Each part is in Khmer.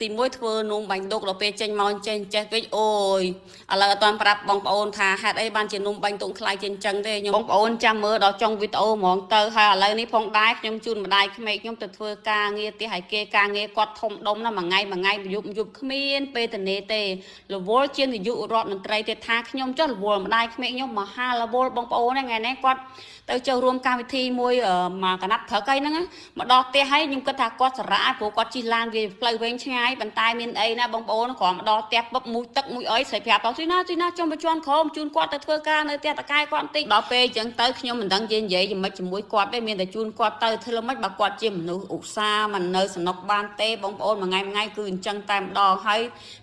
ទីមួយធ្វើនំបាញ់ឌុកដល់ពេលចេញមកចេញចេះវិញអូយឥឡូវអត់ទាន់ប្រាប់បងប្អូនថាហេតុអីបានជានំបាញ់ទុកខ្លាយជាអញ្ចឹងទេខ្ញុំបងប្អូនចាំមើលដល់ចុងវីដេអូហ្មងទៅហើយឥឡូវនេះផងដែរខ្ញុំជូនម្ដាយក្មេកខ្ញុំទៅធ្វើការងារផ្ទះឲ្យគេការងារគាត់ធំដុំណាស់មួយថ្ងៃមួយថ្ងៃយប់យប់គ្មានពេលតនេទេរវល់ជានាយករដ្ឋមន្ត្រីទៀតថាខ្ញុំចុះរវល់ម្ដាយក្មេកខ្ញុំមហារវល់បងប្អូនថ្ងៃនេះគាត់ទៅចូលរួមកម្មវិធីមួយមកកណាត់ព្រឹកអីហ្នឹងមកដល់ផ្ទះហើយខ្ញុំគិតថាគាត់សារៈព្រោះគាត់ជិះឡានវាផ្លូវវែងឆ្ងាយប៉ុន្តែមានអីណាបងប្អូនគ្រាន់មកដល់ផ្ទះពុបមួយទឹកមួយអីស្រីប្រាប់ទៅទីណាទីណាចុំបញ្ជាន់ក្រោមជូនគាត់ទៅធ្វើការនៅផ្ទះតកែគាត់បន្តិចដល់ពេលអញ្ចឹងទៅខ្ញុំមិនដឹងនិយាយយ៉ាងម៉េចជាមួយគាត់ទេមានតែជូនគាត់ទៅធ្វើល្មិចបើគាត់ជាមនុស្សឧស្សាហ៍មិននៅសំណុកបានទេបងប្អូនមួយថ្ងៃមួយថ្ងៃគឺអញ្ចឹងតែម្ដងហើយ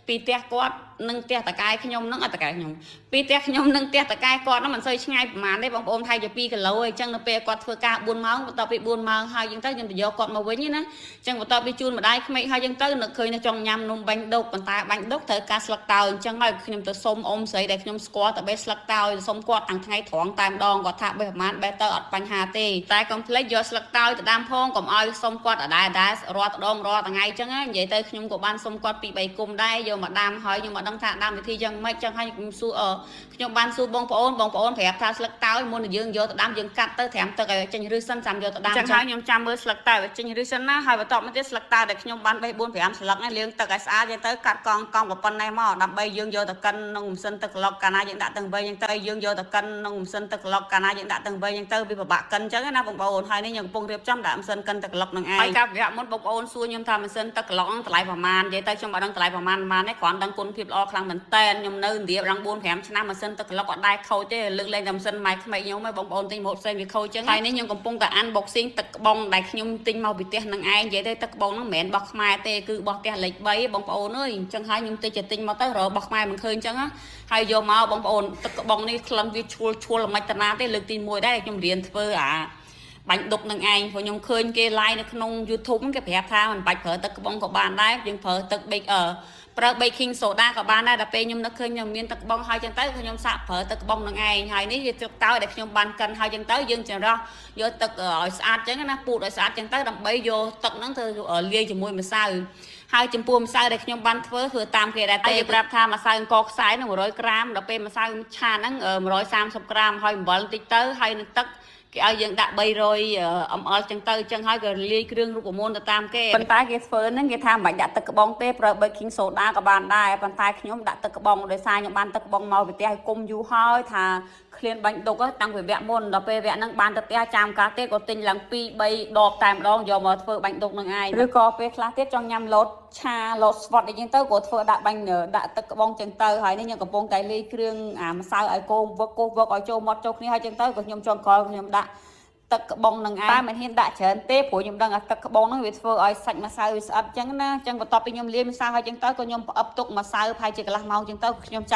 ពីផ្ទះគាត់និងផ្ទះតកែខ្ញុំនឹងអត់តកែខ្ញុំពីផ្ទះខ្ញុំនិងផ្ទះតកែគាត់ហ្នឹងមិនសូវឆ្ងាយប្រហែលទេបងប្អូនថៃជា2គីឡូឯងអញ្ចឹងនៅពេលគាត់ធ្វើការ4ម៉ោងបន្ទាប់ពី4ម៉ោងហើយអញ្ចឹងទៅខ្ញុំទៅយកគាត់មកវិញណាអញ្ចឹងបន្ទាប់ពីជូនម្ដាយក្មេកហើយអញ្ចឹងទៅនឹកឃើញថាចង់ញ៉ាំនំបាញ់ដុកប៉ុន្តែបាញ់ដុកត្រូវការស្លឹកតើយអញ្ចឹងហើយខ្ញុំទៅសុំអ៊ំស្រីដែលខ្ញុំស្គាល់ទៅបេះស្លឹកតើយសុំគាត់តាំងថ្ងៃត្រង់តែម្ដងគាត់ថាបេះប្រហែលបេះទៅអត់បញ្ហាទេតែកុំភ្លេចយកស្លឹកតើយទៅដាំផងកុំឲ្យសុំគាត់ដដែលដែររាល់ដងរាល់ថ្ងៃអញ្ចឹងនិយាយទៅខ្ញុំក៏បានសុំគាត់ពី3គុំដែរយកមកដាំហើយខ្ញុំមិនដឹងថាដាំវិធីយ៉ាងម៉េចចឹងហើយខ្ញុំសួរខ្ញុំបានសួរបងប្អូនបងប្អូនប្រាប់ថាស្លឹកតើយមុននឹងយើងយកទៅដាំយើងកាត់ទៅត្រាំទឹកឲ្យចេញឫសសិនចាំយកទៅដាំចឹងហើយខ្ញុំចាំមើលស្លឹកតើយឲ្យចេញឫសសិនណាហើយបន្ទាប់មកទៀតស្លឹកតើយដែលខ្ញុំបានបេះ4 5ស្លឹកនេះលាងទឹកឲ្យស្អាតយើងទៅកាត់កង់កង់ប៉ុណ្ណេះមកដើម្បីយើងយកទៅកិនក្នុងម៉ាស៊ីនទឹកក្លុកកាលណាយើងដាក់ទាំង8យើងទៅយើងយកទៅកិនក្នុងម៉ាស៊ីនទឹកក្លុកកាលណាយើងដាក់ទាំង8យើងទៅវាពិបាកកិនចឹងណាបងប្អូនហើយនេះខ្ញុំកំពុងរៀបចំដាក់ម៉ាស៊ីនកិនទឹកក្លុកនឹងឯងហើយកាលពីវគ្គមុនបងប្អូនសួរខ្ញុំថាម៉ាស៊ីនទឹកក្លុកហ្នឹងតម្លៃប្រមាណនិយាយទៅខ្ញុំអត់ដឹងតម្លៃប្រមាណប្រមាណទេគ្រាន់ដឹងគុណភាពល្អខ្លាំងមែនតើខ្ញុំនៅឥណ្ឌាឡើង4 5ឆ្នាំម៉ាស៊ីនទឹកក្លុកអត់ដែរខូចទេលើកលែងតែម៉ាស៊ីនម៉ែក្មេកខ្ញុំឯងបងប្អូនទិញម៉ូតផ្សេងវាខូចចឹងហើយនេះខ្ញុំកំពុងតែ unboxing ទឹកក្បុងដែលខ្ញុំទិញមកពីផ្ទះនឹងឯងនិយាយទៅទឹកក្បុងហ្នឹងមិនមែនរបស់ខ្មែរទេគឺរបស់ផ្ទះលេខ3បងប្អូនអើយអញ្ចឹងហើយខ្ញុំទិញจะទិញមកទៅរករបស់ខ្មែរមិនឃើញអញ្ចឹងហើយយកមកបងប្អូនទឹកក្បុងនេះក្លិនវាឈួលឈួលមិនតាណាទេលើកទី1ដែរខ្ញុំរៀនធ្វើអាបាញ់ដុកនឹងឯងព្រោះខ្ញុំឃើញគេ live នៅក្នុង YouTube គេប្រាប់ថាមិនបាច់ប្រើទឹកក្បុងក៏បានដែរយើងប្រើទឹក bake ប្រើ baking soda ក៏បានដែរដល់ពេលខ្ញុំនឹកឃើញខ្ញុំមានទឹកក្បុងហើយចឹងទៅខ្ញុំសាកប្រើទឹកក្បុងនឹងឯងហើយនេះវាទឹកតើដែលខ្ញុំបានកិនហើយចឹងទៅយើងចម្រោះយកទឹកឲ្យស្អាតចឹងណាពូតឲ្យស្អាតចឹងទៅដើម្បីយកទឹកហ្នឹងទៅលាយជាមួយម្សៅហើយចំពោះម្សៅដែលខ្ញុំបានធ្វើធ្វើតាមគេដែរទេប្រាប់ថាម្សៅអង្ករខ្សាយហ្នឹង100ក្រាមដល់ពេលម្សៅឆាហ្នឹង130ក្រាមហើយអំបិលបន្តិចទៅហើយនឹងទឹកគេឲ្យយើងដាក់300 ml ចឹងទៅចឹងហើយក៏លាយគ្រឿងរូបមន្តទៅតាមគេប៉ុន្តែគេធ្វើហ្នឹងគេថាមិនបាច់ដាក់ទឹកក្បុងទេប្រើ baking soda ក៏បានដែរប៉ុន្តែខ្ញុំដាក់ទឹកក្បុងដោយសារខ្ញុំបានទឹកក្បុងមកពីផ្ទះឲ្យគុំយូរហើយថាឃ្លានបាញ់ដុកតាំងពីវគ្គមុនដល់ពេលវគ្គហ្នឹងបានទៅផ្ទះចាំកាលទេក៏ទិញឡើង2 3ដបតែម្ដងយកមកធ្វើបាញ់ដុកនឹងឯងឬក៏ពេលខ្លះទៀតចង់ញ៉ាំលតឆាលតស្វិតអីចឹងទៅក៏ធ្វើដាក់បាញ់ដាក់ទឹកក្បុងចឹងទៅហើយនេះខ្ញុំកំពុងតែលាយគ្រឿងអាម្សៅឲ្យកូវឹកកោសវឹកឲ្យចូលមាត់ចូលគ្នាហើយចឹងទៅក៏ខ្ញុំចង់ក្រោយខ្ញុំដាក់ទឹកក្បុងនឹងឯងតែមិនហ៊ានដាក់ច្រើនទេព្រោះខ្ញុំដឹងថាទឹកក្បុងហ្នឹងវាធ្វើឲ្យសាច់ម្សៅវាស្អិតចឹងណាចឹងបន្ទាប់ពីខ្ញុំលាយម្សៅហើយចឹងទៅក៏ខ្ញុំផ្អឹបទុកម្សៅប្រហែលជាកន្លះម៉ោងចឹងទៅខ្ញុំចាប់